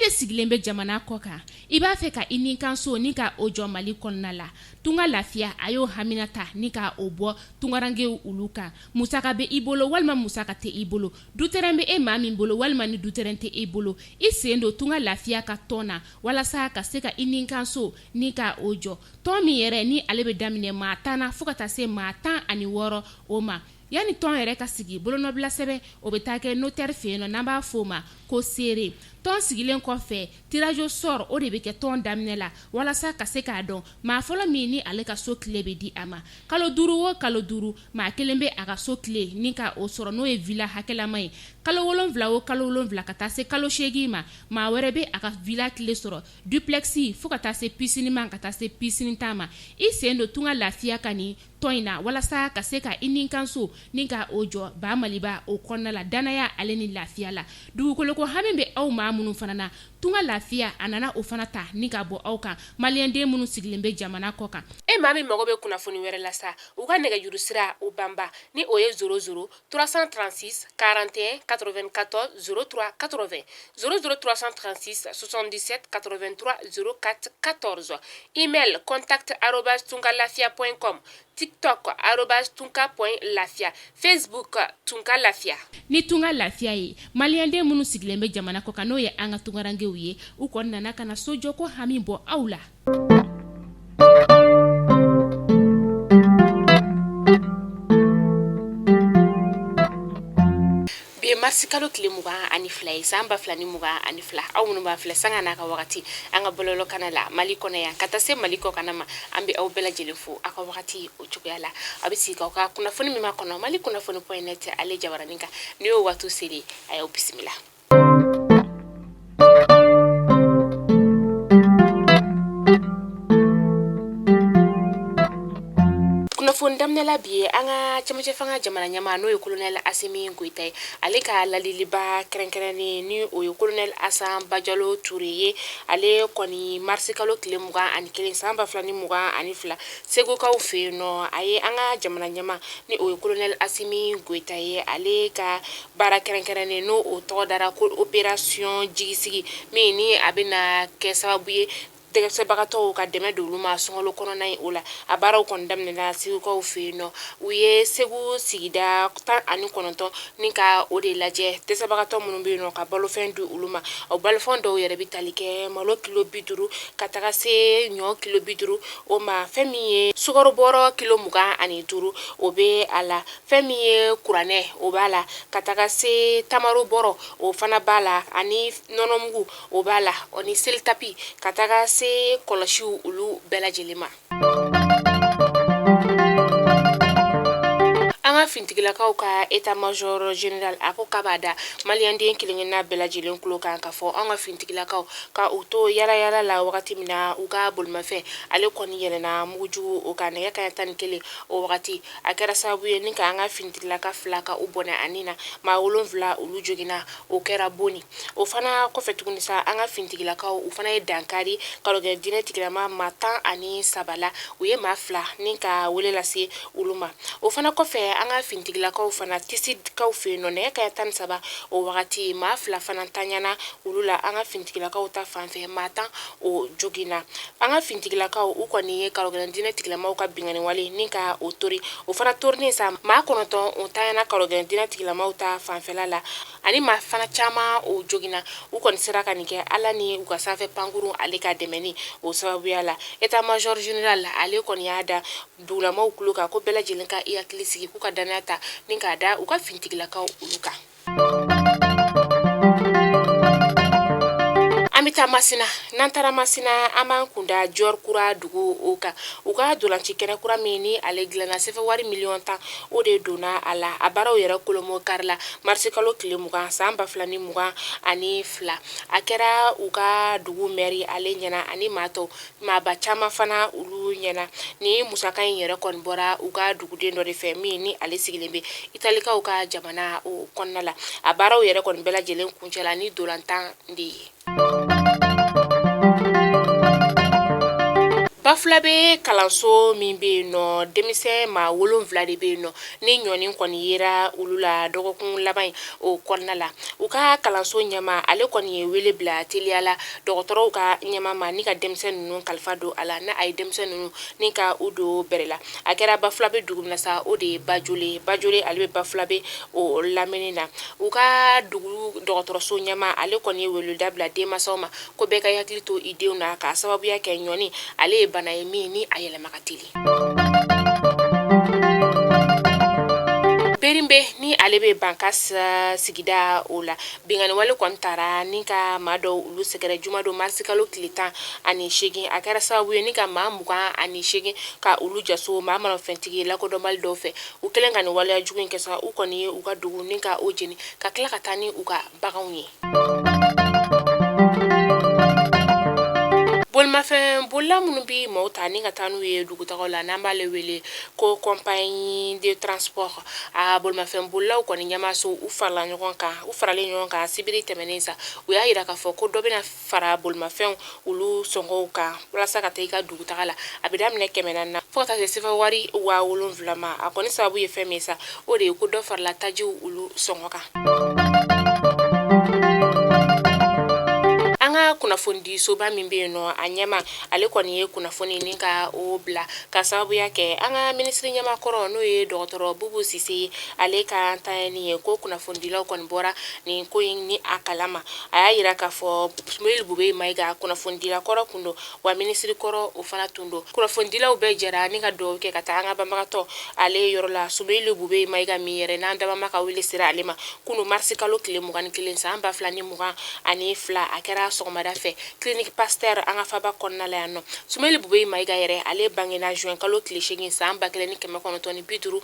de sigilen bɛ jamana kɔ kan, i b'a fɛ ka i ni kan so ni ka o jɔ Mali kɔnɔna la, Tunga Lafiya a y'o hamina ta ni ka o bɔ tungarankew olu kan. Musaka bɛ i bolo walima musaka tɛ i bolo, dutɛrɛn bɛ e maa min bolo walima ni dutɛrɛn tɛ e bolo, i sen don Tunga Lafiya ka tɔn na walasa ka se ka i ni kan so ni ka o jɔ. Tɔn min yɛrɛ ni ale bɛ daminɛ maa 10 na fo ka taa se maa 16 o ma. Yanni tɔn yɛrɛ ka sigi, bolonɔbila sɛbɛn o bɛ taa kɛ notaire fɛ yen nɔ, n'an b'a fɔ o ma ko seere. Tɔn sigilen kɔfɛ, tirage au sort o de bɛ kɛ tɔn daminɛ la walasa ka se k'a dɔn maa fɔlɔ min ni ale ka so clé bɛ di a ma. Kalo 5 o kalo 5, maa kelen bɛ a ka so clé ni ka o sɔrɔ, n'o ye villa hakɛlama ye. Kalo 7 o kalo 7 ka taa se kalo 8 ma, maa wɛrɛ bɛ a ka villa clé sɔrɔ, duplex fo ka taa se piscine ma, ka taa se piscine tan ma. I sen don Tunga Lafiya ka nin tɔn in na walasa ka se ka i ni kan so ni ka o jɔ ba Maliba o kɔnɔna la, danaya ale ni lafiya la. Dugukoloko hami bɛ aw maa minnu fana na, Tunga Lafiya a nana o fana ta ni ka bɔ aw kan, maliyɛnden minnu sigilen bɛ jamana kɔ kan. E maa min mago bɛ kunnafoni wɛrɛ la sa, u ka nɛgɛjuru sira o banba ni o ye 00 336 41 94 03 80, 00 336 77 83 04 14, email contact arobase tungalafia point com, tiktok arobase tunka point lafia, facebook Tunga Lafiya. Ni Tunga Lafiya ye, maliyɛnden minnu sigilen bɛ jamana kɔ kan, n'o ye an ka tungarankew ye, u kɔni nana ka na sojɔko hami bɔ aw la. Bi ye marisikalo tile 22 ye san 2022. Aw minnu b'an filɛ sanga n'a ka wagati an ka bɔlɔlɔkana la Mali kɔnɔ yan ka taa se Mali kɔkanna ma, an bɛ aw bɛɛ lajɛlen fo aw ka wagati o cogoya la. Aw bɛ sigi k'aw ka kunnafoni min makɔnɔ Mali kunnafoni point net ale jabaranin kan. Ni y'o waati selen, a y'aw bisimila. Kunnafoni daminɛ la bi ye an ka cɛmancɛ fanga jamana ɲɛmaa, n'o ye kolonɛli Asimi Goyita ye, ale ka ladiliba kɛrɛnkɛrɛnnen ni o ye kolonɛli Asan Bajalo Ture ye. Ale kɔni marisikalo tile 21 san 2022 Segukaw fɛ yen nɔ, a ye an ka jamana ɲɛmaa ni o ye kolonɛli Asimi Goyita ye, ale ka baara kɛrɛnkɛrɛnnen n'o o tɔgɔ dara ko opération jigisigi, min ni a bɛna kɛ sababu ye dɛsɛbagatɔw ka dɛmɛ don olu ma sunkalo kɔnɔna in o la. A baaraw kɔni daminɛna Segukaw fɛ yen nɔ. U ye Segu sigida 19 ni ka o de lajɛ, dɛsɛbagatɔ minnu bɛ yen nɔ, ka balofɛn di olu ma. O balofɛn dɔw yɛrɛ bɛ tali kɛ malo kilo 50 ka taga se ɲɔ kilo 50 o ma. Fɛn min ye sukaro bɔrɔ kilo 25, o bɛ a la. Fɛn min ye kuranɛ, o b'a la, ka taga se tamaro bɔrɔ, o fana b'a la, ani nɔnɔmugu, o b'a la, o ni selitapi, ka taga se kɔlɔsiw olu bɛɛ lajɛlen ma. An ka fintigilakaw ka état major général a ko k'a b'a da maliyɛnden kelenkelenna bɛɛ lajɛlen tulo kan k'a fɔ an ka fintigilakaw ka u to yala yala la wagati min na, u ka bolimafɛn ale kɔni yɛlɛnna mugujugu o kan nɛgɛ kanɲɛ 11 o wagati. A kɛra sababu ye ni ka an ka finitigilaka fila ka u bɔnɛ a ni na, maa 7 olu joginna, o kɛra bonni. O fana kɔfɛ tuguni sa, an ka finitigilakaw u fana ye dankari karogɛ diinɛ tigilama maa 13 la, u ye maa 2 ni ka wele lase olu ma. O fana kɔfɛ, an ka finitigilakaw fana Tisitikaw fɛ yen nɔ, nɛgɛ kanɲɛ 13 o wagati, maa 2 fana tanyana olu la. An ka finitigilakaw ta fan fɛ, maa 10 o joginna. An ka finitigilakaw u kɔni ye karogɛlɛn diinɛ tigilamaw ka binkanni wale ni ka o tori. O fana torinen sa, maa 9 o tanyana karogɛlɛn diinɛ tigilamaw ta fanfɛla la, ani maa fana caman o joginna. U kɔni sera ka nin kɛ Ala ni u ka sanfɛ pankurun ale ka dɛmɛni o sababuya la. État major général ale kɔni y'a da dugulamaw tulo kan ko bɛɛ lajɛlen ka i hakili sigi, k'u ka danaya ta ni k'a da u ka finitigilakaw olu kan. An bɛ taa Masina. N'an taara Masina, an b'an kunda Jɔri kura dugu o kan. U ka dolanci kɛnɛ kura min ni ale dilanna, sefa wari miliyɔn 10 o de donna a la. A baaraw yɛrɛ kolomo karila marisikalo tile 20 san 2022. A kɛra u ka dugu mɛri ale ɲɛna ani maa tɔw maaba caman fana olu ɲɛna. Ni musaka in yɛrɛ kɔni bɔra u ka duguden dɔ de fɛ min ni ale sigilen bɛ Italikaw ka jamana o kɔnɔna la. A baaraw yɛrɛ kɔni bɛɛ lajɛlen kuncɛla ni dolantan de ye. Ba Bafulabe kalanso min bɛ yen nɔ, denmisɛn maa 7 de bɛ yen nɔ ni ɲɔni kɔni yera olu la dɔgɔkun laban in o kɔnɔna la. U ka kalanso ɲɛmaa, ale kɔni ye wele bila teliya la dɔgɔtɔrɔw ka ɲɛmaa ma ni ka denmisɛn ninnu kalifa don a la, n'a a ye denmisɛn ninnu ni ka u don bɛrɛ la. A kɛra Bafulabe dugu min na sa, o de ye Bajole. Bajole ale bɛ Bafulabe o lamini na. U ka dugu dɔgɔtɔrɔso ɲɛmaa, ale kɔni ye weleda bila denmansaw ma ko bɛɛ ka hakili to i denw na, k'a sababuya kɛ ɲɔni ale ye bana ye min ni a yɛlɛma ka teli. Berinbe ni ale bɛ Bankas sigida o la, binkanni wale kɔni taara ni ka maa dɔw olu sɛgɛrɛ jumadon marisikalo tile 18. A kɛra sababu ye ni ka maa 28 ka olu jaso maa manafɛntigi lakodɔnbali dɔw fɛ. U kɛlen ka nin waleya jugu in kɛ sa, u kɔni ye u ka dugu ni ka o jeni ka tila ka taa ni u ka baganw ye. Bolimafɛn bolila minnu bɛ maaw ta ni ka taa n'u ye dugutagaw la, n'an b'ale wele ko compagnie de transport, a bolimafɛn bolilaw kɔni ɲɛmaaso u farala ɲɔgɔn kan. U faralen ɲɔgɔn kan sibiri tɛmɛnen sa, u y'a jira k'a fɔ ko dɔ bɛna fara bolimafɛnw olu sɔngɔw kan walasa ka taa i ka dugutaga la. A bɛ daminɛ 400 na fo ka taa se sefa wari 7000 ma. A kɔni sababu ye fɛn min sa, o de ye ko dɔ farala tajiw olu sɔngɔ kan. An ka kunnafonidisoba min bɛ yen nɔ, a ɲɛmaa ale kɔni ye kunnafoni ni ka o bila ka sababuya kɛ an ka minisiri ɲɛmaa kɔrɔ, n'o ye dɔgɔtɔrɔ Bubu Sise ye, ale ka ntanyani ye, ko kunnafonidilaw kɔni bɔra nin ko in ni a kalama. A y'a jira k'a fɔ Sumeyilu Bubɛyi Mayiga kunnafonidila kɔrɔ tun don, wa minisiri kɔrɔ o fana tun don. Kunnafonidilaw bɛɛ jɛra ni ka dugawu kɛ ka taa an ka banbagatɔ ale yɔrɔ la, Sumeyilu Bubɛyi Mayiga min yɛrɛ n'an dabama ka wele sera ale ma kunun marisi kalo tile 21 san 2022. A kɛra sɔgɔmada fɛ clinique Pasteur an ka faba kɔnɔna la yan nɔ. Sumeyilu Bubɛyi Mayiga yɛrɛ, ale bangena juin kalo tile 8 san 1954.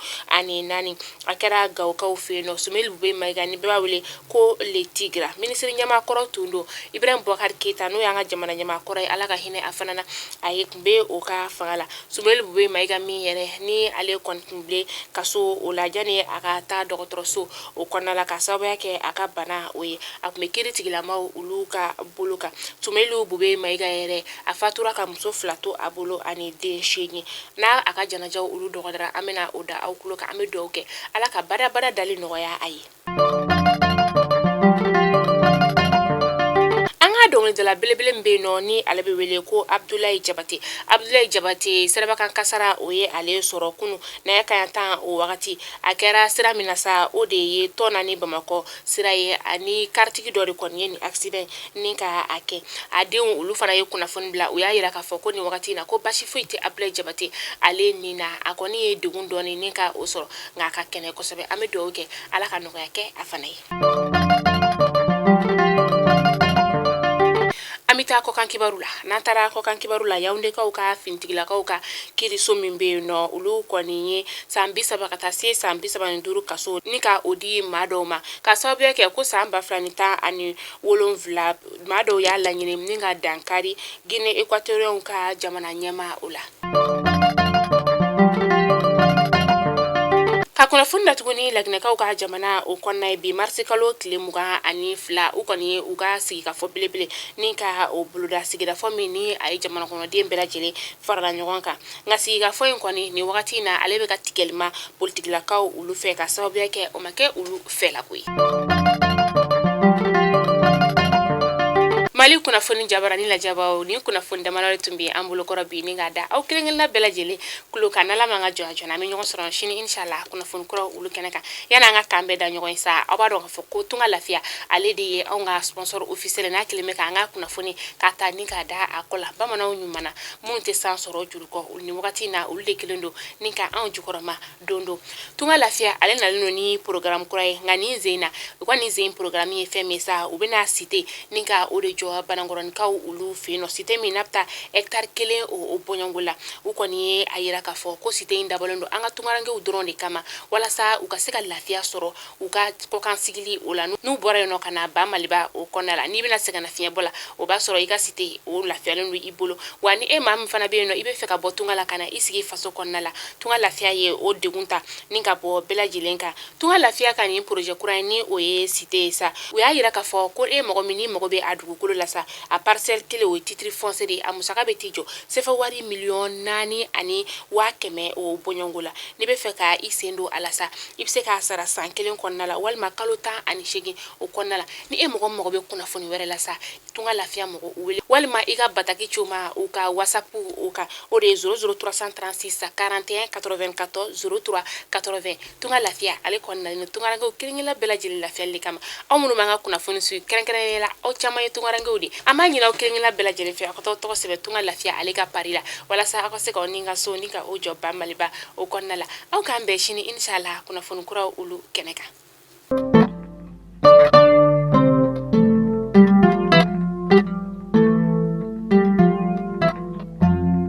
A kɛra Gawokaw fɛ yen nɔ. Sumeyilu Bubɛyi Mayiga ni bɛɛ b'a wele ko le tigre, minisiri ɲɛmaa kɔrɔ tun don. Ibrahim Boubacar Keita, n'o y'an ka jamana ɲɛmaa kɔrɔ ye, Ala ka hinɛ a fana na, a ye tun bɛ o ka fanga la. Sumeyilu Bubɛyi Mayiga min yɛrɛ ni ale kɔni tun bɛ kaso o la yanni a ka taa dɔgɔtɔrɔso o kɔnɔna la ka sababuya kɛ a ka bana o ye, a tun bɛ kiri tigilamaw olu ka bolo kan. Sumeyilu Bubɛyi Mayiga yɛrɛ, a fatura ka muso 2 to a bolo ani den 8. N'a a ka janajaw olu dɔgɔdara, an bɛna o da aw tulo kan. An bɛ dugawu kɛ Ala ka badabada dali nɔgɔya a ye. An ka dɔnkilidala belebele min bɛ yen nɔ ni ale bɛ wele ko Abudulayi Jabate. Abudulayi Jabate, sirabakan kasara o ye ale sɔrɔ kunun nɛgɛ kanɲɛ 10 o wagati. A kɛra sira min na sa, o de ye Tɔna ni Bamakɔ sira ye, ani karitigi dɔ de kɔni ye nin accident ni ka a kɛ. A denw olu fana ye kunnafoni bila, u y'a jira k'a fɔ ko nin wagati in na, ko basi foyi tɛ Abudulayi Jabate ale ni na. A kɔni ye degun dɔɔni ni ka o sɔrɔ, nka a ka kɛnɛ kosɛbɛ. An bɛ dugawu kɛ Ala ka nɔgɔya kɛ a fana ye. An bɛ taa kɔkan kibaru la. N'an taara kɔkan kibaru la, Yawundekaw ka finitigilakaw ka kiiriso min bɛ yen nɔ, olu kɔni ye san 30 ka taa se san 35 kaso ni ka o di maa dɔw ma, ka sababuya kɛ ko san 2017 maa dɔw y'a laɲini ni ka dankari Guinée équatoriale ka jamana ɲɛmaa o la. Ka kunnafoni datugu ni laginɛkaw ka jamana o kɔnɔna ye, bi marisi kalo tile 22, u kɔni ye u ka sigikafɔ belebele ni ka o boloda, sigikafɔ min ni a ye jamana kɔnɔden bɛɛ lajɛlen farala ɲɔgɔn kan. Nka sigikafɔ in kɔni nin wagati in na, ale bɛ ka tigɛlima politikilakaw olu fɛ, ka sababuya kɛ o ma kɛ olu fɛlako ye. Mali kunnafoni jabarani lajɛbaaw, nin kunnafoni damadɔ tun bɛ an bolokɔrɔ bi ni k'a da aw kelenkelenna bɛɛ lajɛlen tulo kan. N'Ala m'an ka jɔnya joona, an bɛ ɲɔgɔn sɔrɔ sini inshallah kunnafoni kuraw olu kɛnɛ kan. Yanni an ka k'an bɛɛ da ɲɔgɔn ye sa, aw b'a dɔn k'a fɔ ko Tunga Lafiya ale de ye anw ka sponsor officiel, n'a kelen bɛ k'an ka kunnafoni k'a ta ni k'a da a kɔ la. Bamananw ɲuman na minnu tɛ san sɔrɔ juru kɔ, nin wagati in na olu de kelen don ni ka anw jukɔrɔma don don. Tunga Lafiya ale nalen don ni programme kura ye, nka nin sen in na, u ka nin sen programme ye fɛn min sa, u bɛna cité ni ka o de jɔ Banankɔrɔnikaw olu fɛ yen nɔ, cité min n'a bɛ taa hectare 1 o bɔɲɔgɔnko la. U kɔni ye a yira k'a fɔ ko cité in dabɔlen don an ka tungarankew dɔrɔn de kama, walasa u ka se ka lafiya sɔrɔ u ka kɔkan sigili o la, n'u bɔra yen nɔ ka na ba Maliba o kɔnɔna la. N'i bɛna sɛgɛn nafiɲɛbɔ la, o b'a sɔrɔ i ka cité o lafiyalen don i bolo. Wa ni e maa min fana bɛ yen nɔ, i bɛ fɛ ka bɔ tunga la ka na i sigi faso kɔnɔna la, Tunga Lafiya ye o degun ta ni ka bɔ bɛɛ lajɛlen kan. Tunga Lafiya ka nin projet kura in, ni o ye cité ye sa, u y'a yira k'a fɔ ko e mɔgɔ min n'i mago bɛ a dugukolo la, la sa, a parcelle kelen, o ye titre foncier de ye, a musaka bɛ t'i jɔ sefa wari 4,1 million o bɔɲɔgɔnko la. N'i bɛ fɛ ka i sen don a la sa, i bɛ se k'a sara san kelen kɔnɔna la walima kalo 18 o kɔnɔna la. Ni e mɔgɔ mago bɛ kunnafoni wɛrɛ la sa, Tunga Lafiya mɔgɔ wele walima i ka bataki ci u ma u ka WhatsApp o kan, o de ye 00 336 41 94 03 80. Tunga Lafiya ale kɔni nalen don tungarankew kelen-kelenna bɛɛ lajɛlen lafiyali kama. Aw minnu b'an ka kunnafoni suivi, kɛrɛnkɛrɛnnenya la aw caman ye tungarankew de, an b'a ɲini aw kelen-kelenna bɛɛ lajɛlen fɛ, aw ka taa tɔgɔ sɛbɛn Tunga Lafiya ale ka pari la, walasa aw ka se k'aw ni ka so ni ka o jɔ ba Maliba o kɔnɔna la. Aw k'an bɛn sini, inshallah, kunnafoni kuraw olu kɛnɛ kan.